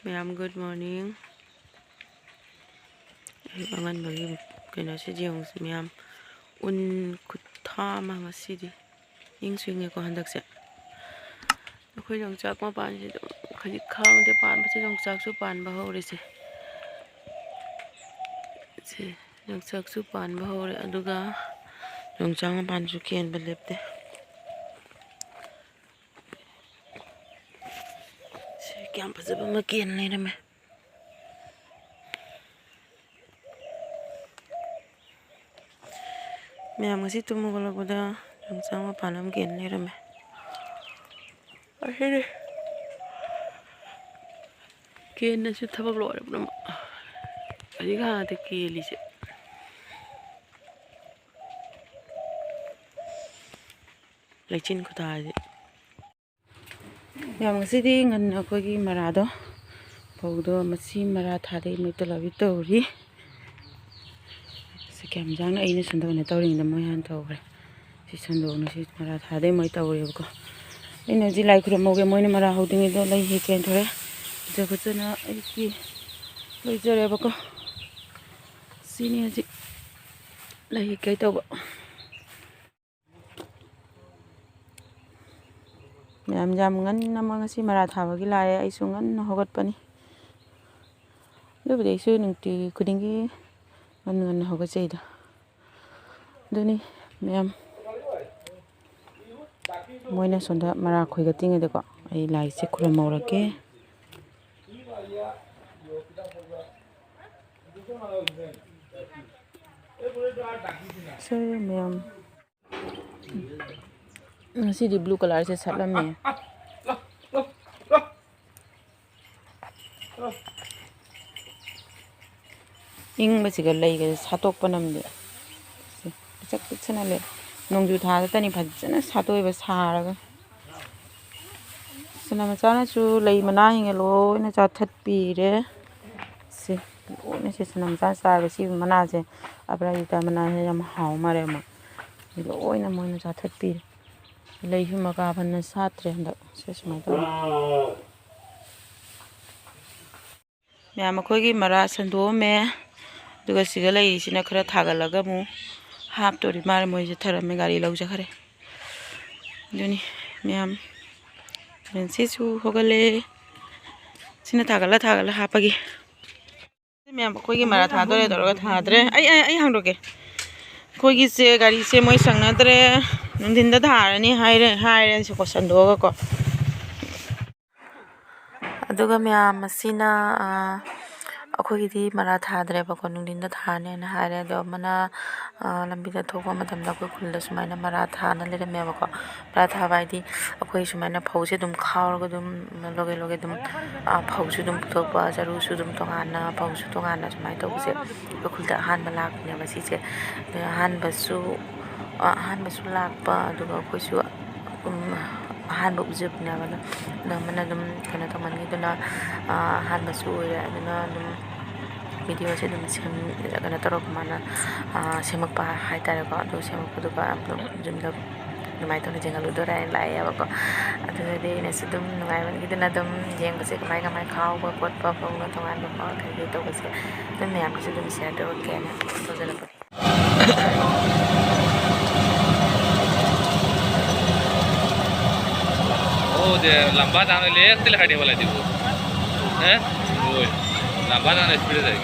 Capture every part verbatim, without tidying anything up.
ꯃꯌꯥꯝ, good morning꯫ ꯑꯌꯨꯛ ꯑꯉꯟꯕꯒꯤ ꯀꯩꯅꯣꯁꯤꯗꯤ ꯌꯦꯡꯉꯨꯁꯤ, ꯃꯌꯥꯝ꯫ ꯎꯟ ꯈꯨꯠꯊꯥ ꯑꯃ ꯉꯁꯤꯗꯤ꯫ ꯏꯪꯁꯨ ꯏꯪꯉꯦꯀꯣ ꯍꯟꯗꯛꯁꯦ꯫ ꯑꯩꯈꯣꯏ ꯌꯣꯡꯆꯥꯛ ꯃꯄꯥꯟꯁꯤꯗ ꯈꯖꯤꯛ ꯈꯥꯡꯗ ꯄꯥꯟꯕꯁꯦ, ꯌꯣꯡꯆꯥꯛꯁꯨ ꯄꯥꯟꯕ ꯍꯧꯔꯤꯁꯦ꯫ ꯁꯦ, ꯌꯣꯡꯆꯥꯛꯁꯨ ꯄꯥꯟꯕ ꯍꯧꯔꯦ, ꯑꯗꯨꯒ ꯌꯣꯡꯆꯥꯛ ꯃꯄꯥꯟꯁꯨ ꯀꯦꯟꯕ ꯂꯦꯞꯇꯦ꯫ ꯁꯤ ꯀꯌꯥꯝ ꯐꯖꯕ ꯑꯃ ꯀꯦꯟ ꯂꯩꯔꯝꯃꯦ꯫ ꯃꯌꯥꯝ, ꯉꯁꯤ ꯇꯨꯝ ꯍꯧꯒꯠꯂꯛꯄꯗ ꯌꯣꯡꯆꯥꯛ ꯃꯄꯥꯟ ꯑꯃ ꯀꯦꯟ ꯂꯩꯔꯝꯃꯦ꯫ ꯑꯁꯤꯗꯤ ꯀꯦꯟꯅꯁꯨ ꯊꯕꯛ ꯂꯣꯏꯔꯦ ꯄꯨꯝꯅꯃꯛ꯫ ꯍꯧꯖꯤꯛ ꯉꯥꯏꯍꯥꯛꯇ ꯀꯦꯜꯂꯤꯁꯦ꯫ ꯂꯩꯆꯤꯟ ꯈꯨꯇꯥꯁꯦ꯫ ꯌꯥꯝ ꯉꯁꯤꯗꯤ ꯉꯟꯅ ꯑꯩꯈꯣꯏꯒꯤ ꯃꯔꯥꯗꯣ, ꯐꯧꯗꯣ ꯃꯁꯤ ꯃꯔꯥ ꯊꯥꯗꯩ ꯃꯣꯏ ꯇꯂꯥꯕꯤ ꯇꯧꯔꯤ꯫ ꯁꯤ ꯀꯌꯥꯝ ꯆꯥꯡꯅ ꯑꯩꯅ ꯁꯟꯗꯣꯛꯅ ꯇꯧꯔꯤꯉꯩꯗ ꯃꯣꯏ ꯍꯥꯟꯅ ꯇꯧꯈ꯭ꯔꯦ꯫ ꯁꯤ ꯁꯟꯗꯣꯛꯅ ꯁꯤ ꯃꯔꯥ ꯊꯥꯗꯩ ꯃꯣꯏ ꯇꯧꯔꯦꯕꯀꯣ꯫ ꯑꯩꯅ ꯍꯧꯖꯤꯛ ꯂꯥꯏ ꯈꯨꯔꯨꯝꯍꯧꯒꯦ, ꯃꯣꯏꯅ ꯃꯔꯥ ꯍꯧꯗ꯭ꯔꯤꯉꯩꯗ ꯂꯩ ꯍꯦꯛꯀꯦꯅ ꯊꯣꯛꯑꯦ꯫ ꯐꯖ ꯐꯖꯅ ꯑꯩꯒꯤ ꯂꯩꯖꯔꯦꯕꯀꯣ꯫ ꯁꯤꯅꯤ ꯍꯧꯖꯤꯛ ꯂꯩ ꯍꯦꯛꯀꯦ ꯇꯧꯕ꯫ ꯃꯌꯥꯝ, ꯌꯥꯝ ꯉꯟꯅ ꯑꯃ ꯉꯁꯤ ꯃꯔꯥ ꯊꯥꯕꯒꯤ ꯂꯥꯛꯑꯦ꯫ ꯑꯩꯁꯨ ꯉꯟꯅ ꯍꯧꯒꯠꯄꯅꯤ꯫ ꯑꯗꯨꯕꯨꯗꯤ ꯑꯩꯁꯨ ꯅꯨꯡꯇꯤ ꯈꯨꯗꯤꯡꯒꯤ ꯉꯟꯅ ꯉꯟꯅ ꯍꯧꯒꯠꯆꯩꯗ꯫ ꯑꯗꯨꯅꯤ ꯃꯌꯥꯝ, ꯃꯣꯏꯅ ꯁꯣꯝꯗ ꯃꯔꯥ ꯈꯣꯏꯒꯠꯇ꯭ꯔꯤꯉꯩꯗꯀꯣ ꯑꯩ ꯂꯥꯏꯁꯦ ꯈꯨꯔꯨꯝꯍꯧꯔꯒꯦ꯫ ꯁꯦ ꯃꯌꯥꯝ, ꯉꯁꯤꯗꯤ blue colourꯁꯦ ꯁꯠꯂꯝꯃꯦ꯫ ꯏꯪꯕꯁꯤꯒ ꯂꯩꯒꯁꯦ ꯁꯥꯠꯇꯣꯛꯄ ꯅꯝꯗꯦ꯫ ꯁꯦ, ꯄꯤꯛꯁꯛ ꯄꯤꯛꯁꯟꯅ ꯂꯩ꯫ ꯅꯣꯡꯖꯨ ꯊꯥꯗꯇꯅꯤ ꯐꯖꯅ ꯁꯥꯠꯇꯣꯛꯏꯕ, ꯁꯥꯔꯒ꯫ ꯁꯅꯥ ꯃꯆꯥꯅꯁꯨ ꯂꯩ ꯃꯅꯥꯁꯤꯡꯁꯦ ꯂꯣꯏꯅ ꯆꯥꯊꯠꯄꯤꯔꯦ꯫ ꯁꯤ ꯂꯣꯏꯅ ꯁꯤ ꯁꯅꯥ ꯃꯆꯥꯅ ꯆꯥꯔꯦ꯫ ꯁꯤ ꯃꯅꯥꯁꯦ, ꯑꯄꯔꯥꯖꯤꯇꯥ ꯃꯅꯥꯁꯦ ꯌꯥꯝ ꯍꯥꯎ ꯃꯥꯜꯂꯦ ꯑꯃ꯫ ꯁꯤ ꯂꯣꯏꯅ ꯃꯣꯏꯅ ꯆꯥꯊꯠꯄꯤꯔꯦ꯫ ꯂꯩꯁꯨ ꯃꯀꯥ ꯐꯅ ꯁꯥꯠꯇ꯭ꯔꯦ ꯍꯟꯗꯛ꯫ ꯁꯤ ꯁꯨꯃꯥꯏꯅ ꯇꯧꯔꯦ꯫ ꯃꯌꯥꯝ, ꯑꯩꯈꯣꯏꯒꯤ ꯃꯔꯥ ꯁꯟꯗꯣꯛꯑꯝꯃꯦ꯫ ꯑꯗꯨꯒ ꯁꯤꯒ ꯂꯩꯔꯤꯁꯤꯅ ꯈꯔ ꯊꯥꯒꯠꯂꯒ ꯑꯃꯨꯛ ꯍꯥꯞꯇꯣꯔꯤ ꯃꯥꯜꯂꯦ꯫ ꯃꯣꯏꯁꯦ ꯊꯔꯝꯃꯦ, ꯒꯥꯔꯤ ꯂꯧꯖꯈꯔꯦ꯫ ꯑꯗꯨꯅꯤ ꯃꯌꯥꯝ, ꯁꯤꯁꯨ ꯍꯧꯒꯠꯂꯦ꯫ ꯁꯤꯅ ꯊꯥꯒꯠꯂ ꯊꯥꯒꯠꯂ ꯍꯥꯞꯄꯒꯤ꯫ ꯃꯌꯥꯝ, ꯑꯩꯈꯣꯏꯒꯤ ꯃꯔꯥ ꯊꯥꯗꯣꯔꯦ ꯇꯧꯔꯒ ꯊꯥꯗ꯭ꯔꯦ꯫ ꯑꯩ, ꯑꯩ, ꯑꯩ ꯍꯥꯡꯗꯣꯛꯀꯦ꯫ ꯑꯩꯈꯣꯏꯒꯤꯁꯦ, ꯒꯥꯔꯤꯁꯦ ꯃꯣꯏ ꯁꯪꯅꯗ꯭ꯔꯦ, ꯅꯨꯡꯊꯤꯟꯗ ꯊꯥꯔꯅꯤ ꯍꯥꯏꯔꯦ, ꯍꯥꯏꯔꯦ꯫ ꯁꯤꯀꯣ, ꯁꯟꯗꯣꯛꯑꯒꯀꯣ꯫ ꯑꯗꯨꯒ ꯃꯌꯥꯝ ꯑꯁꯤꯅ, ꯑ, ꯑꯩꯈꯣꯏꯒꯤꯗꯤ ꯃꯔꯥ ꯊꯥꯗ꯭ꯔꯦꯕꯀꯣ, ꯅꯨꯡꯊꯤꯟꯗ ꯊꯥꯔꯅꯤ ꯍꯥꯏꯅ ꯍꯥꯏꯔꯦ꯫ ꯑꯗꯣ ꯑꯃꯅ, ꯑ, ꯂꯝꯕꯤꯗ ꯊꯣꯛꯄ ꯃꯇꯝꯗ ꯑꯩꯈꯣꯏ ꯈꯨꯜꯗ ꯁꯨꯃꯥꯏꯅ ꯃꯔꯥ ꯊꯥꯅ ꯂꯩꯔꯝꯃꯦꯕꯀꯣ꯫ ꯃꯔꯥ ꯊꯥꯕ ꯍꯥꯏꯗꯤ ꯑꯩꯈꯣꯏ ꯁꯨꯃꯥꯏꯅ ꯐꯧꯁꯦ ꯑꯗꯨꯝ ꯈꯥꯎꯔꯒ ꯑꯗꯨꯝ ꯂꯣꯒꯦ ꯂꯣꯒꯦ ꯑꯗꯨꯝ, ꯑ, ꯐꯧꯁꯨ ꯑꯗꯨꯝ ꯄꯨꯊꯣꯛꯄ, ꯆꯔꯨꯁꯨ ꯑꯗꯨꯝ ꯇꯣꯉꯥꯟꯅ, ꯐꯧꯁꯨ ꯇꯣꯉꯥꯟꯅ ꯁꯨꯃꯥꯏꯅ ꯇꯧꯕꯁꯦ ꯑꯩꯈꯣꯏ ꯈꯨꯜꯗ ꯑꯍꯥꯟꯕ ꯂꯥꯛꯄꯅꯦꯕ ꯁꯤꯁꯦ꯫ ꯑꯗ ꯑꯍꯥꯟꯕꯁꯨ, ꯑ, ꯑꯍꯥꯟꯕꯁꯨ ꯂꯥꯛꯄ, ꯑꯗꯨꯒ ꯑꯩꯈꯣꯏꯁꯨ, ꯎꯝ, ꯑꯍꯥꯟꯕ ꯎꯖꯕꯅꯦꯕ꯫ ꯑꯗꯣ ꯑꯗꯣ ꯑꯃꯅ ꯑꯗꯨꯝ ꯀꯩꯅꯣ ꯇꯧꯃꯟꯈꯤꯗꯨꯅ, ꯑ, ꯑꯍꯥꯟꯕꯁꯨ ꯑꯣꯏꯔꯦ꯫ ꯑꯗꯨꯅ ꯑꯗꯨꯝ ꯚꯤꯗꯤꯑꯣꯁꯦ ꯑꯗꯨꯝ ꯁꯦꯝ-, ꯀꯩꯅꯣ ꯇꯧꯔꯛꯄ ꯃꯥꯅ, ꯑ, ꯁꯦꯝꯃꯛꯄ ꯍꯥꯏꯇꯥꯔꯦꯀꯣ꯫ ꯑꯗꯨ ꯁꯦꯝꯃꯛꯄꯗꯨꯒ ꯑꯗꯨꯝ ꯌꯨꯝꯗ ꯑꯗꯨꯃꯥꯏꯅ ꯇꯧꯅ ꯌꯦꯡꯍꯜꯂꯨꯗꯣꯏꯔꯥ ꯍꯥꯏꯅ ꯂꯥꯛꯑꯦꯕꯀꯣ꯫ ꯑꯗꯨꯗꯗꯤ ꯑꯩꯅꯁꯨ ꯑꯗꯨꯝ ꯅꯨꯡꯉꯥꯏꯃꯟꯈꯤꯗꯅ ꯑꯗꯨꯝ ꯌꯦꯡꯕꯁꯦ, ꯀꯃꯥꯏ ꯀꯃꯥꯏ ꯈꯥꯎꯕ ꯈꯣꯠꯄ, ꯐꯧꯅ ꯇꯣꯉꯥꯟꯕ ꯃꯑꯣꯡ ꯀꯩꯀꯩ ꯇꯧꯕꯁꯦ ꯑꯗꯨꯝ ꯃꯌꯥꯝꯒꯤꯁꯨ ꯑꯗꯨꯝ ꯁꯤꯌꯔ ꯇꯧꯔꯛꯀꯦꯅ ꯇꯧꯖꯔꯛꯄꯅꯦ꯫ ও যে লাম্বা ডাঙৰ লেক তেলে খাই দিব লাগিব। হে? ঐ, লাম্বা ডাঙৰ স্পীডে যায়।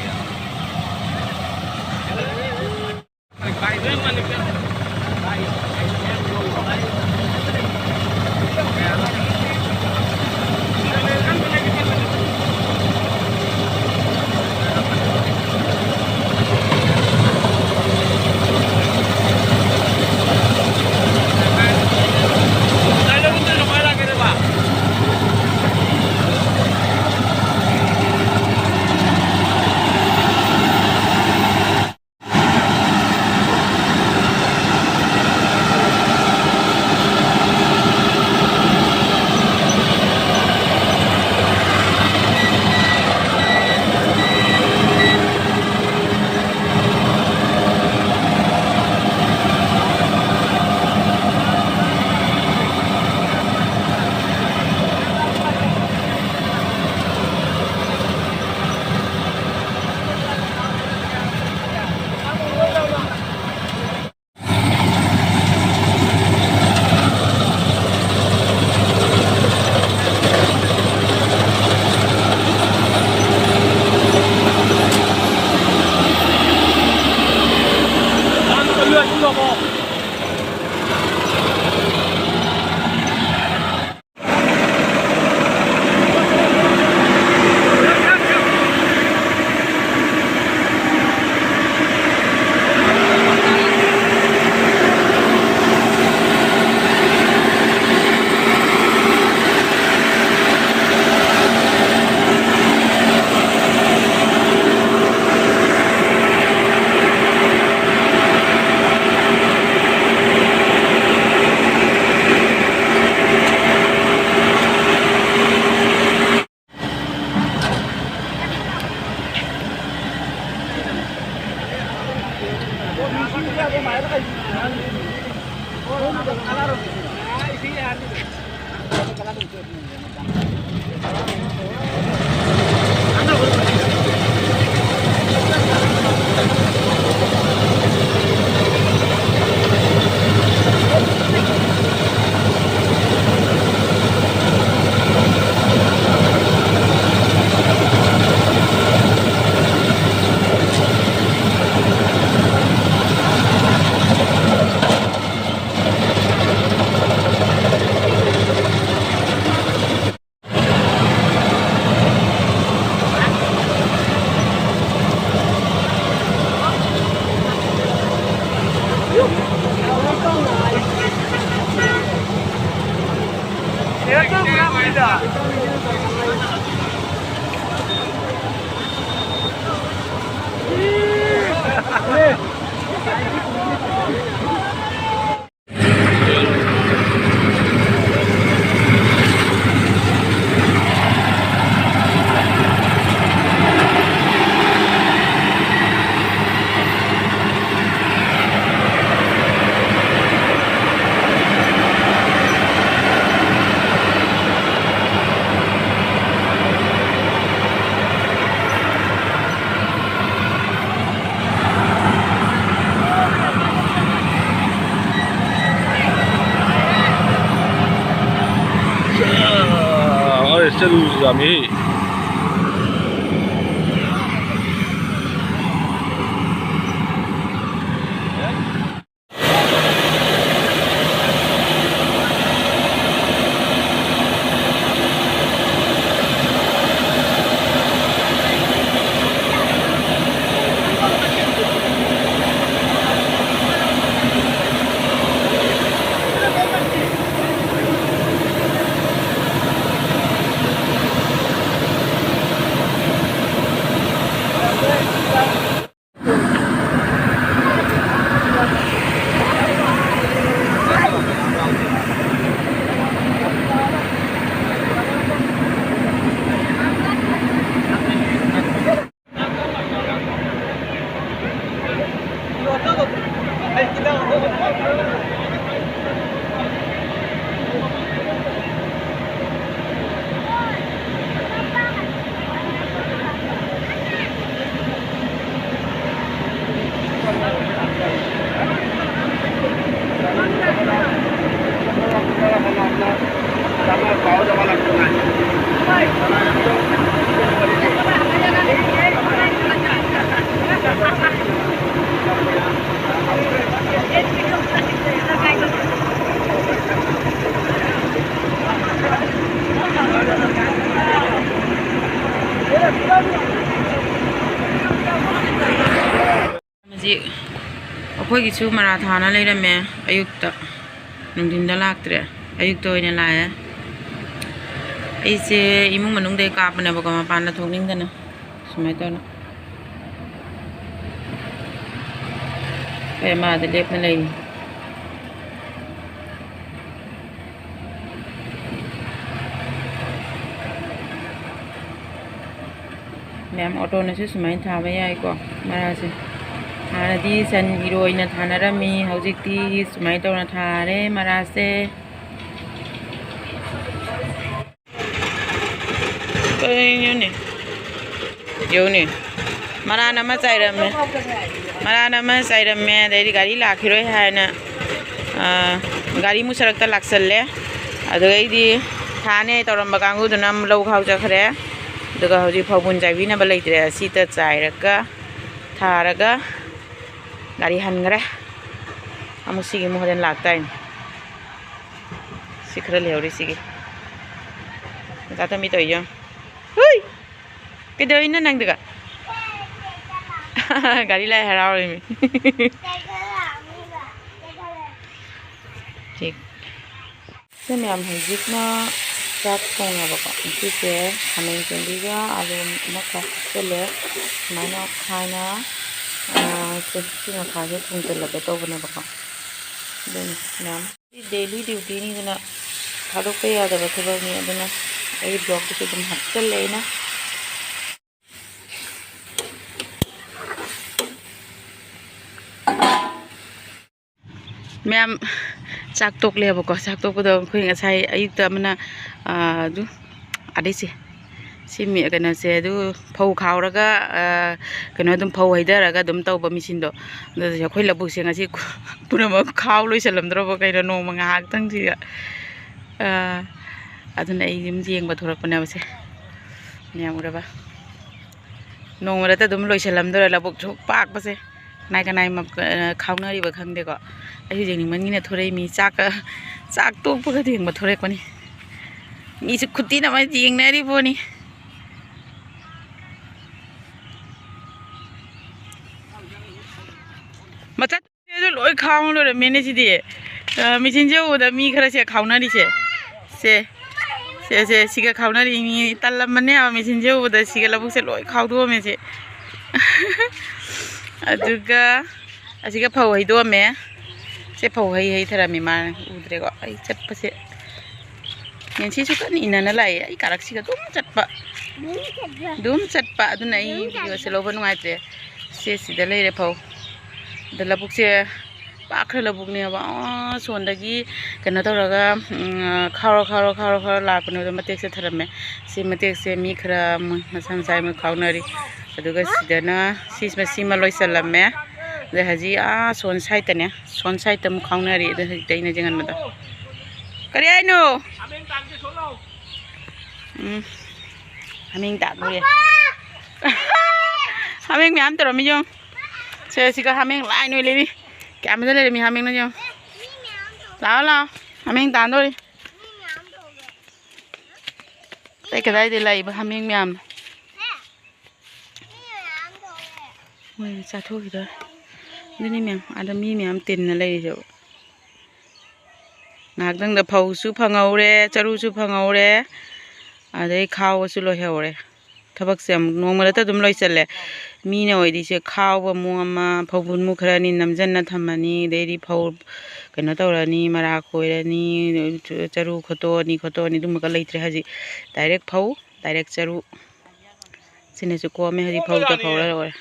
ꯑ, ꯆꯠꯂꯨ ꯌꯥꯝꯃꯤ꯫ ꯑꯩꯈꯣꯏꯒꯤꯁꯨ ꯃꯔꯥ ꯊꯥꯅ ꯂꯩꯔꯝꯃꯦ ꯑꯌꯨꯛꯇ, ꯅꯨꯡꯊꯤꯟꯗ ꯂꯥꯛꯇ꯭ꯔꯦ, ꯑꯌꯨꯛꯇ ꯑꯣꯏꯅ ꯂꯥꯛꯑꯦ꯫ ꯑꯩꯁꯦ ꯏꯃꯨꯡ ꯃꯅꯨꯡꯗꯩ ꯀꯥꯞꯄꯅꯦꯕꯀꯣ, ꯃꯄꯥꯟꯗ ꯊꯣꯛꯅꯤꯡꯗꯅ ꯁꯨꯃꯥꯏꯅ ꯇꯧꯅ꯫ ꯑꯩ ꯃꯥꯗ ꯂꯦꯞꯅ ꯂꯩꯔꯤ꯫ ꯃꯌꯥꯝ ꯑꯣꯇꯣꯅꯁꯨ ꯁꯨꯃꯥꯏꯅ ꯊꯥꯕ ꯌꯥꯏꯀꯣ ꯃꯔꯥꯁꯦ꯫ ꯍꯥꯟꯅꯗꯤ ꯁꯟ ꯏꯔꯣꯏꯅ ꯊꯥꯅꯔꯝꯃꯤ, ꯍꯧꯖꯤꯛꯇꯤ ꯁꯨꯃꯥꯏꯅ ꯇꯧꯅ ꯊꯥꯔꯦ ꯃꯔꯥꯁꯦ꯫ ꯀꯩꯅꯣꯅꯦ? ꯌꯦꯡꯉꯨꯅꯦ꯫ ꯃꯔꯥꯟ ꯑꯃ ꯆꯥꯏꯔꯝꯃꯦ꯫ ꯃꯔꯥꯟ ꯑꯃ ꯆꯥꯏꯔꯝꯃꯦ, ꯑꯗꯩꯗꯤ ꯒꯥꯔꯤ ꯂꯥꯛꯈꯤꯔꯣꯏ ꯍꯥꯏꯅ, ꯑꯥ, ꯒꯥꯔꯤ ꯃꯨꯁꯔꯛꯇ ꯂꯥꯛꯁꯜꯂꯦ꯫ ꯑꯗꯨꯗꯩꯗꯤ ꯊꯥꯅꯦ ꯇꯧꯔꯝꯕ ꯀꯥꯡꯕꯨꯗꯨꯅ ꯑꯃꯨꯛ ꯂꯧ ꯈꯥꯎ ꯆꯠꯈ꯭ꯔꯦ꯫ ꯑꯗꯨꯒ ꯍꯧꯖꯤꯛ ꯐꯧꯕꯨꯟ ꯆꯥꯏꯕꯤꯅꯕ ꯂꯩꯇ꯭ꯔꯦ꯫ ꯑꯁꯤꯗ ꯆꯥꯏꯔꯒ ꯊꯥꯔꯒ ꯒꯥꯔꯤ ꯍꯟꯈ꯭ꯔꯦ꯫ ꯑꯃꯨꯛ ꯁꯤꯒꯤ ꯑꯃꯨꯛ ꯍꯣꯔꯦꯟ ꯂꯥꯛꯇꯥꯏꯅꯦ꯫ ꯁꯤ ꯈꯔ ꯂꯩꯍꯧꯔꯤ ꯁꯤꯒꯤ꯫ ꯃꯆꯥ ꯇꯣꯝꯕꯤ ꯇꯧꯔꯤꯁꯦ ꯌꯦꯡꯉꯨ꯫ ꯍꯨꯏ! ꯀꯩꯗꯧꯔꯤꯅꯣ ꯅꯪꯗꯨꯒ? ꯒꯥꯔꯤ ꯂꯥꯛꯑꯦ ꯍꯔꯥꯎꯔꯤꯃꯤ꯫ ꯁꯤ ꯁꯤ ꯃꯌꯥꯝ ꯍꯧꯖꯤꯛꯅ ꯆꯥꯛ ꯊꯣꯡꯉꯦꯕꯀꯣ꯫ ꯉꯁꯤꯁꯦ ꯈꯥꯃꯦꯟ ꯆꯦꯟꯕꯤꯒ ꯑꯂꯨ ꯑꯃꯈꯛ ꯍꯥꯞꯆꯤꯜꯂꯦ꯫ ꯁꯨꯃꯥꯏꯅ ꯈꯥꯏꯅ, ꯑ, ꯁꯤ ꯉꯈꯥꯁꯦ ꯊꯣꯡꯖꯤꯜꯂꯒꯦ ꯇꯧꯕꯅꯦꯕꯀꯣ꯫ ꯑꯗꯨꯅꯤ ꯃꯌꯥꯝ꯫ ꯁꯤ daily dutyꯅꯤꯗꯅ ꯊꯥꯗꯣꯛꯄ ꯌꯥꯗꯕ ꯊꯕꯛꯅꯤ꯫ ꯑꯗꯨꯅ ꯑꯩ vlogꯇꯁꯨ ꯑꯗꯨꯝ ꯍꯥꯞꯆꯤꯜꯂꯦ ꯑꯩꯅ꯫ ꯃꯌꯥꯝ ꯆꯥꯛ ꯇꯣꯛꯂꯦꯕꯀꯣ꯫ ꯆꯥꯛ ꯇꯣꯛꯄꯗꯣ ꯑꯩꯈꯣꯏ ꯉꯁꯥꯏ ꯑꯌꯨꯛꯇ ꯑꯃꯅ, ꯑꯥ, ꯑꯗꯨ ꯑꯗꯩꯁꯦ ꯁꯤ ꯃꯤ-, ꯀꯩꯅꯣꯁꯦ ꯑꯗꯨ ꯐꯧ ꯈꯥꯎꯔꯒ, ꯑꯥ, ꯀꯩꯅꯣ ꯑꯗꯨꯝ ꯐꯧ ꯍꯩꯊꯔꯒ ꯑꯗꯨꯝ ꯇꯧꯕ ꯃꯦꯆꯤꯟꯗꯣ꯫ ꯑꯗꯨꯗꯤ ꯑꯩꯈꯣꯏ ꯂꯧꯕꯨꯛꯁꯦ ꯉꯁꯤ ꯄꯨꯝꯅꯃꯛ ꯈꯥꯎ ꯂꯣꯏꯁꯜꯂꯝꯗ꯭ꯔꯕ ꯀꯩꯅꯣ ꯅꯣꯡꯃ ꯉꯥꯏꯍꯥꯛꯇꯪꯁꯤꯗ꯫ ꯑꯥ, ꯑꯗꯨꯅ ꯑꯩ ꯑꯗꯨꯝ ꯌꯦꯡꯕ ꯊꯣꯔꯛꯄꯅꯦꯕꯁꯦ꯫ ꯃꯌꯥꯝ ꯎꯔꯕ? ꯅꯣꯡꯃ ꯃꯔꯛꯇ ꯑꯗꯨꯝ ꯂꯣꯏꯁꯜꯂꯝꯗꯣꯔꯦ ꯂꯧꯕꯨꯛꯁꯨ ꯄꯥꯛꯄꯁꯦ꯫ ꯀꯅꯥꯏ ꯀꯅꯥꯏ ꯃꯞ-, ꯑ, ꯈꯥꯎꯅꯔꯤꯕ ꯈꯪꯗꯦꯀꯣ꯫ ꯑꯩꯁꯨ ꯌꯦꯡꯅꯤꯡꯃꯟꯒꯤꯅ ꯊꯣꯔꯛꯏ꯫ ꯃꯤ ꯆꯥꯛꯀ, ꯆꯥꯛ ꯇꯣꯛꯄꯒ ꯊꯦꯡꯕ ꯊꯣꯔꯛꯄꯅꯤ꯫ ꯃꯤꯁꯨ ꯈꯨꯇꯤꯟ ꯑꯃ ꯌꯦꯡꯅꯔꯤ ꯄꯣꯠꯅꯤ꯫ ꯈꯥꯎꯅ ꯂꯣꯏꯔꯝꯃꯦꯅꯦ ꯁꯤꯗꯤ꯫ ꯑ, ꯃꯦꯆꯤꯟꯁꯦ ꯎꯕꯗ ꯃꯤ ꯈꯔꯁꯦ ꯈꯥꯎꯅꯔꯤꯁꯦ꯫ ꯁꯦ, ꯁꯦ, ꯁꯦ, ꯁꯤꯒ ꯈꯥꯎꯅꯔꯤ꯫ ꯃꯤ ꯇꯜꯂꯝꯃꯅꯦꯕ ꯃꯦꯆꯤꯟꯁꯦ ꯎꯕꯗ꯫ ꯁꯤꯒ ꯂꯧꯕꯨꯛꯁꯦ ꯂꯣꯏ ꯈꯥꯎꯗꯣꯛꯑꯝꯃꯦ ꯁꯦ꯫ ꯑꯗꯨꯒ ꯑꯁꯤꯒ ꯐꯧ ꯍꯩꯗꯣꯛꯑꯝꯃꯦ꯫ ꯁꯦ ꯐꯧ ꯍꯩ ꯍꯩꯊꯔꯝꯃꯤ ꯃꯥꯅ ꯎꯗ꯭ꯔꯦꯀꯣ꯫ ꯑꯩ ꯆꯠꯄꯁꯦ ꯅꯦꯟꯁꯤꯁꯨ ꯀꯟꯅ ꯏꯟꯅꯅ ꯂꯥꯛꯑꯦ꯫ ꯑꯩ ꯀꯥꯔꯛꯁꯤꯒ ꯑꯗꯨꯝ ꯆꯠꯄ꯫ ꯑꯗꯨꯝ ꯆꯠꯄ꯫ ꯑꯗꯨꯅ ꯑꯩ ꯚꯤꯗꯤꯑꯣꯁꯦ ꯂꯧꯕ ꯅꯨꯡꯉꯥꯏꯇ꯭ꯔꯦ꯫ ꯁꯦ ꯁꯤꯗ ꯂꯩꯔꯦ ꯐꯧ꯫ ꯑꯗ ꯂꯧꯕꯨꯛꯁꯦ ꯄꯥꯛꯈ꯭ꯔꯦ ꯂꯧꯕꯨꯛꯅꯦꯕ꯫ ꯑꯥ, ꯁꯣꯟꯗꯒꯤ ꯀꯩꯅꯣ ꯇꯧꯔꯒ, ꯎꯝ, ꯈꯥꯎꯔ, ꯈꯥꯎꯔ, ꯈꯥꯎꯔ, ꯈꯥꯎꯔ ꯂꯥꯛꯄꯅꯦ꯫ ꯑꯗꯣ ꯃꯇꯦꯛꯁꯦ ꯊꯔꯝꯃꯦ꯫ ꯁꯤ ꯃꯇꯦꯛꯁꯦ ꯃꯤ ꯈꯔ ꯃꯣꯏ ꯃꯁꯥ ꯃꯁꯥꯒꯤ ꯃꯣꯏ ꯈꯥꯎꯅꯔꯤ꯫ ꯑꯗꯨꯒ ꯁꯤꯗꯅ ꯁꯤ, ꯁꯤꯃ ꯂꯣꯏꯁꯜꯂꯝꯃꯦ꯫ ꯑꯗ ꯍꯧꯖꯤꯛ ꯑꯥ ꯁꯣꯟ ꯁꯥꯏꯠꯇꯅꯦ, ꯁꯣꯟ ꯁꯥꯏꯠꯇ ꯑꯃꯨꯛ ꯈꯥꯎꯅꯔꯤ꯫ ꯑꯗ ꯍꯧꯖꯤꯛꯇ ꯑꯩꯅ ꯌꯦꯡꯍꯟꯕꯗꯣ꯫ ꯀꯔꯤ ꯍꯥꯏꯅꯣ? ꯎꯝ, ꯍꯥꯃꯦꯡ ꯇꯥꯟꯗꯣꯔꯦ꯫ ꯍꯥꯃꯦꯡ ꯃꯌꯥꯝ ꯇꯧꯔꯝꯃꯤ ꯌꯦꯡꯉꯨ꯫ ꯁꯦ, ꯁꯤꯒ ꯍꯥꯃꯦꯡ ꯂꯥꯏ ꯅꯣꯏ ꯂꯩꯔꯤ꯫ ꯀꯌꯥꯝ ꯐꯖꯅ ꯂꯩꯔꯝꯃꯤ ꯍꯥꯃꯦꯡꯅꯣ ꯌꯦꯡꯉꯨ꯫ ꯂꯥꯛꯑꯣ, ꯂꯥꯛꯑꯣ꯫ ꯍꯥꯃꯦꯡ ꯇꯥꯟꯗꯣꯔꯤ꯫ ꯑꯇꯩ ꯀꯗꯥꯏꯗꯩ ꯂꯥꯛꯏꯕ ꯍꯥꯃꯦꯡ ꯃꯌꯥꯝꯅꯣ? ꯃꯣꯏ ꯆꯥꯊꯣꯛꯈꯤꯗꯣꯔꯦ꯫ ꯑꯗꯨꯅꯤ ꯃꯌꯥꯝ, ꯑꯥꯗ ꯃꯤ ꯃꯌꯥꯝ ꯇꯤꯟꯅ ꯂꯩꯔꯤꯁꯦ꯫ ꯉꯥꯏꯍꯥꯛꯇꯪꯗ ꯐꯧꯁꯨ ꯐꯪꯍꯧꯔꯦ, ꯆꯔꯨꯁꯨ ꯐꯪꯍꯧꯔꯦ, ꯑꯗꯩ ꯈꯥꯎꯕꯁꯨ ꯂꯣꯏꯍꯧꯔꯦ꯫ ꯊꯕꯛꯁꯦ ꯑꯃꯨꯛ ꯅꯣꯡꯃꯗꯇ ꯑꯗꯨꯝ ꯂꯣꯏꯁꯤꯜꯂꯦ꯫ ꯃꯤꯅ ꯑꯣꯏꯔꯤꯁꯦ ꯈꯥꯎꯕ ꯑꯃꯨꯛ ꯑꯃ, ꯐꯧꯕꯨꯟꯃꯨꯛ ꯈꯔꯅꯤ ꯅꯝꯖꯟꯅ ꯊꯝꯃꯅꯤ, ꯑꯗꯩꯗꯤ ꯐꯧ ꯀꯩꯅꯣ ꯇꯧꯔꯅꯤ, ꯃꯔꯥ ꯈꯣꯏꯔꯅꯤ, ꯆꯔꯨ ꯈꯣꯠꯇꯣꯛꯑꯅꯤ, ꯈꯣꯠꯇꯣꯛꯑꯅꯤ, ꯑꯗꯨꯝꯕꯒ ꯂꯩꯇ꯭ꯔꯦ ꯍꯧꯖꯤꯛ꯫ ꯗꯥꯏꯔꯦꯛ ꯐꯧ, ꯗꯥꯏꯔꯦꯛ ꯆꯔꯨ꯫ ꯁꯤꯅꯁꯨ ꯀꯣꯝꯃꯦ, ꯍꯧꯖꯤꯛ ꯐꯧꯗ ꯐꯧꯔ ꯂꯣꯏꯔꯦ꯫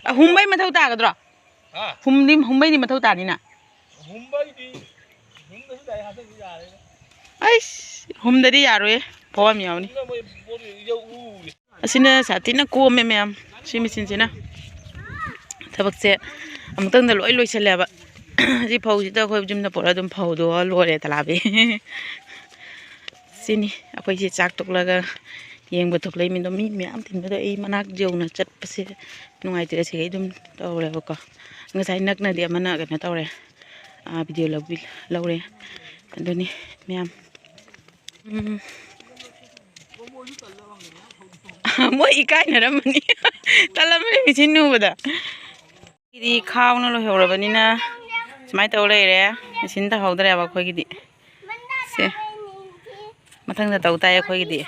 ꯑ, ꯍꯨꯝꯕꯩ ꯃꯊꯧ ꯇꯥꯒꯗ꯭ꯔꯣ? ꯍꯥ? ꯍꯨꯝꯗꯤ, ꯍꯨꯝꯕꯩꯗꯤ ꯃꯊꯧ ꯇꯥꯅꯤꯅ꯫ ꯍꯨꯝꯕꯩꯗꯤ, ꯍꯨꯝꯕꯁꯨ ꯌꯥꯏ, ꯍꯟꯗꯛꯇꯤ ꯌꯥꯔꯦꯗ꯫ ꯑꯩꯁ, ꯍꯨꯝꯗꯗꯤ ꯌꯥꯔꯣꯏꯌꯦ, ꯐꯧ ꯌꯥꯝ ꯌꯥꯎꯅꯤ꯫ ꯍꯨꯝꯕ ꯃꯣꯏ ꯄꯣꯠ ꯌꯧ-, ꯎ-, ꯎ-, ꯑꯁꯤꯅ ꯁꯥꯊꯤꯅ ꯀꯣꯝꯃꯦ ꯃꯌꯥꯝ, ꯁꯤ ꯃꯦꯆꯤꯟꯁꯤꯅ꯫ ꯊꯕꯛꯁꯦ ꯑꯃꯨꯛꯇꯪꯗ ꯂꯣꯏ ꯂꯣꯏꯁꯤꯜꯂꯦꯕ꯫ ꯁꯤ ꯐꯧꯁꯤꯗ ꯑꯩꯈꯣꯏ ꯌꯨꯝꯗ ꯄꯨꯔꯒ ꯑꯗꯨꯝ ꯐꯧꯗꯣꯛꯑ ꯂꯣꯏꯔꯦ, ꯇꯂꯥꯕꯤ꯫ ꯁꯤꯅꯤ ꯑꯩꯈꯣꯏꯁꯦ ꯆꯥꯛ ꯇꯣꯛꯂꯒ ꯌꯦꯡꯕ ꯊꯣꯛꯂꯛꯏ ꯃꯤꯗꯣ, ꯃꯤ ꯃꯌꯥꯝ ꯇꯤꯟꯕꯗꯣ ꯑꯩ ꯃꯅꯥꯛ ꯌꯧꯅ ꯆꯠꯄꯁꯦ ꯅꯨꯡꯉꯥꯏꯇꯦ꯫ ꯑꯁꯤꯒꯩ ꯑꯗꯨꯝ ꯇꯧꯔꯦꯕꯀꯣ꯫ ꯉꯁꯥꯏ ꯅꯛꯅꯗꯤ ꯑꯃꯅ ꯀꯩꯅꯣ ꯇꯧꯔꯦ, ꯑꯥ, ꯚꯤꯗꯤꯑꯣ ꯂꯧꯕꯤ-, ꯂꯧꯔꯦ꯫ ꯑꯗꯨꯅꯤ ꯃꯌꯥꯝ꯫ ꯎꯝ꯫ ꯃꯣꯏ ꯏꯀꯥꯏꯅꯔꯝꯃꯅꯤ꯫ ꯇꯜꯂꯝꯃꯅꯤ ꯃꯦꯆꯤꯟ ꯎꯕꯗ꯫ ꯁꯤꯗꯤ ꯈꯥꯎꯅ ꯂꯣꯏꯍꯧꯔꯕꯅꯤꯅ ꯁꯨꯃꯥꯏꯅ ꯇꯧ ꯂꯩꯔꯦ꯫ ꯃꯦꯆꯤꯟ ꯇꯧꯍꯧꯗ꯭ꯔꯦꯕ ꯑꯩꯈꯣꯏꯒꯤꯗꯤ꯫ ꯁꯦ, ꯃꯊꯪꯗ ꯇꯧ ꯇꯥꯏ ꯑꯩꯈꯣꯏꯒꯤꯗꯤ꯫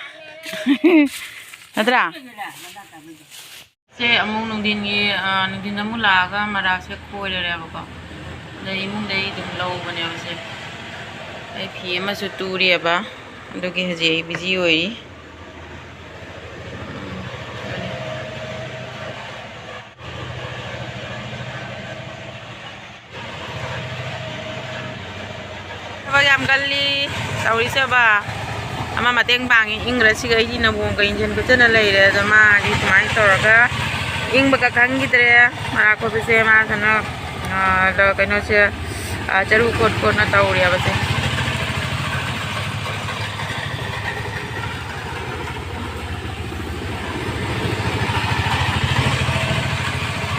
ꯅꯠꯇ꯭ꯔꯥ? ꯁꯦ ꯑꯃꯨꯛ ꯅꯨꯡꯊꯤꯟꯒꯤ, ꯑ, ꯅꯨꯡꯊꯤꯟꯗ ꯑꯃꯨꯛ ꯂꯥꯛꯑꯒ ꯃꯔꯥꯁꯦ ꯈꯣꯏꯔꯦꯕꯀꯣ꯫ ꯑꯗꯩ ꯏꯃꯨꯡꯗꯩ ꯑꯗꯨꯝ ꯂꯧꯕꯅꯦꯕ ꯁꯦ꯫ ꯑꯩ ꯐꯤ ꯑꯃꯁꯨ ꯇꯨꯔꯤꯑꯕ꯫ ꯑꯗꯨꯒꯤ ꯍꯧꯖꯤꯛ ꯑꯩ ꯕꯤꯖꯤ ꯑꯣꯏꯔꯤ꯫ ꯊꯕꯛ ꯌꯥꯝ ꯀꯜꯂꯤ ꯇꯧꯔꯤꯁꯦꯕ꯫ ꯑꯃ ꯃꯇꯦꯡ ꯄꯥꯡꯉꯤ, ꯏꯪꯈ꯭ꯔ ꯁꯤꯒ ꯑꯩꯗꯤ ꯅꯕꯣꯡꯒ ꯏꯟꯖꯟ ꯈꯣꯠꯆꯟꯅ ꯂꯩꯔꯦ꯫ ꯑꯗꯣ ꯃꯥꯗꯤ ꯁꯨꯃꯥꯏꯅ ꯇꯧꯔꯒ ꯏꯪꯕꯒ ꯈꯪꯈꯤꯗ꯭ꯔꯦ꯫ ꯃꯔꯥ ꯈꯣꯠꯄꯁꯦ ꯃꯥꯁꯤꯅ, ꯑ, ꯀꯩꯅꯣꯁꯦ, ꯑ, ꯆꯔꯨ ꯀꯣꯠ ꯀꯣꯠꯅ ꯇꯧꯔꯤꯑꯕꯁꯦ꯫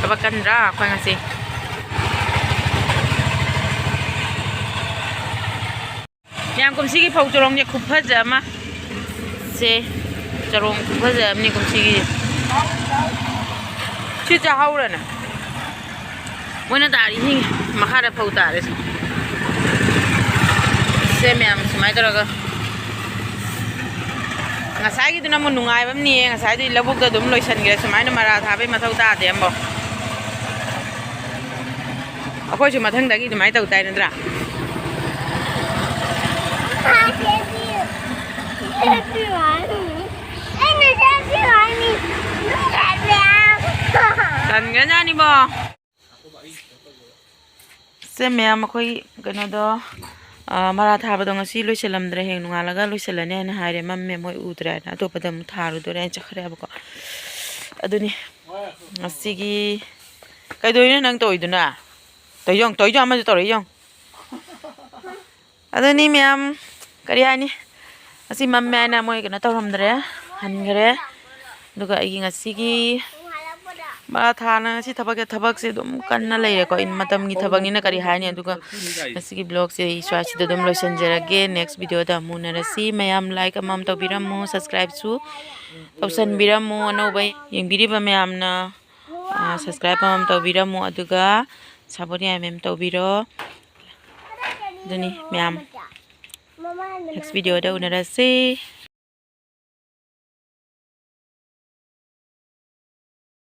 ꯊꯕꯛ ꯀꯟꯗ꯭ꯔꯥ ꯑꯩꯈꯣꯏ ꯉꯁꯤ? ꯃꯌꯥꯝ, ꯀꯨꯝꯁꯤꯒꯤ ꯐꯧ ꯆꯔꯣꯡꯁꯦ ꯈꯨꯐꯖ ꯑꯃ꯫ ꯁꯦ, ꯆꯔꯣꯡ ꯈꯨꯐꯖ ꯑꯃꯅꯤ ꯀꯨꯝꯁꯤꯒꯤ꯫ ꯁꯤ ꯆꯥꯍꯧꯔꯅꯦ꯫ ꯃꯣꯏꯅ ꯇꯥꯔꯤ ꯍꯤꯡꯉꯤ꯫ ꯃꯈꯥꯗ ꯐꯧ ꯇꯥꯔꯦ ꯁꯦ꯫ ꯁꯦ ꯃꯌꯥꯝ, ꯁꯨꯃꯥꯏꯅ ꯇꯧꯔꯒ꯫ ꯉꯁꯥꯏꯒꯤꯗꯨꯅ ꯑꯃꯨꯛ ꯅꯨꯡꯉꯥꯏꯕ ꯑꯃꯅꯤꯌꯦ꯫ ꯉꯁꯥꯏꯗꯤ ꯂꯧꯕꯨꯛꯇ ꯑꯗꯨꯝ ꯂꯣꯏꯁꯤꯟꯈ꯭ꯔꯦ꯫ ꯁꯨꯃꯥꯏꯅ ꯃꯔꯥ ꯊꯥꯕꯩ ꯃꯊꯧ ꯇꯥꯗꯦ ꯑꯃꯐꯧ꯫ ꯑꯩꯈꯣꯏꯁꯨ ꯃꯊꯪꯗꯒꯤ ꯑꯗꯨꯃꯥꯏꯅ ꯇꯧ ꯇꯥꯏ ꯅꯠꯇ꯭ꯔꯥ? ꯇꯟꯒ꯭ꯔꯖꯥꯠꯅꯤꯕꯣ꯫ ꯁꯦ ꯃꯌꯥꯝ, ꯑꯩꯈꯣꯏ ꯀꯩꯅꯣꯗꯣ, ꯑ, ꯃꯔꯥ ꯊꯥꯕꯗꯣ ꯉꯁꯤ ꯂꯣꯏꯁꯤꯜꯂꯝꯗ꯭ꯔꯦ, ꯍꯌꯦꯡ ꯅꯣꯡꯉꯥꯜꯂꯒ ꯂꯣꯏꯁꯤꯜꯂꯅꯤ ꯍꯥꯏꯅ ꯍꯥꯏꯔꯦ꯫ ꯃꯝꯃꯦ, ꯃꯣꯏ ꯎꯗ꯭ꯔꯦ ꯍꯥꯏꯅ ꯑꯇꯣꯞꯄꯗ ꯑꯃꯨꯛ ꯊꯥꯔꯨꯗꯣꯔꯦ ꯍꯥꯏꯅ ꯆꯠꯈ꯭ꯔꯦꯕꯀꯣ꯫ ꯑꯗꯨꯅꯤ ꯉꯁꯤꯒꯤ, ꯀꯩꯗꯧꯔꯤꯅꯣ ꯅꯪ ꯇꯧꯔꯤꯗꯨꯅ? ꯇꯧꯔꯤꯗꯣ ꯌꯦꯡꯉꯨ, ꯇꯧꯔꯤꯗꯣ ꯑꯃꯁꯨ ꯇꯧꯔꯛꯏ ꯌꯦꯡꯉꯨ꯫ ꯑꯗꯨꯅꯤ ꯃꯌꯥꯝ, ꯀꯔꯤ ꯍꯥꯏꯅꯤ, ꯉꯁꯤ ꯃꯝꯃꯦ ꯍꯥꯏꯅ ꯃꯣꯏ ꯀꯩꯅꯣ ꯇꯧꯔꯝꯗ꯭ꯔꯦ, ꯍꯟꯈ꯭ꯔꯦ꯫ ꯑꯗꯨꯒ ꯑꯩꯒꯤ ꯉꯁꯤꯒꯤ ꯃꯔꯥ ꯊꯥꯅ ꯉꯁꯤ ꯊꯕꯛꯁꯦ, ꯊꯕꯛꯁꯦ ꯑꯗꯨꯝ ꯀꯟꯅ ꯂꯩꯔꯦꯀꯣ꯫ ꯏꯟ ꯃꯇꯝꯒꯤ ꯊꯕꯛꯅꯤꯅ ꯀꯔꯤ ꯍꯥꯏꯅꯤ꯫ ꯑꯗꯨꯒ ꯉꯁꯤꯒꯤ vlogꯁꯦ ꯑꯩ ꯁ꯭ꯋꯥꯏꯁꯤꯗ ꯑꯗꯨꯝ ꯂꯣꯏꯁꯤꯟꯖꯔꯒꯦ꯫ Next videoꯗ ꯑꯃꯨꯛ ꯎꯅꯔꯁꯤ꯫ ꯃꯌꯥꯝ like ꯑꯃꯃꯝ ꯇꯧꯕꯤꯔꯝꯃꯨ, subscribeꯁꯨ ꯇꯧꯁꯟꯕꯤꯔꯝꯃꯨ꯫ ꯑꯅꯧꯕ ꯌꯦꯡꯕꯤꯔꯤꯕ ꯃꯌꯥꯝꯅ, ꯑ, subscribe ꯑꯃꯃꯝ ꯇꯧꯕꯤꯔꯝꯃꯨ꯫ ꯑꯗꯨꯒ ꯁꯥꯕꯣꯅꯤꯌꯥ ꯃꯦꯝ ꯇꯧꯕꯤꯔꯣ꯫ ꯑꯗꯨꯅꯤ ꯃꯌꯥꯝ, next video ꯗ ꯎꯅꯔꯁꯤ꯫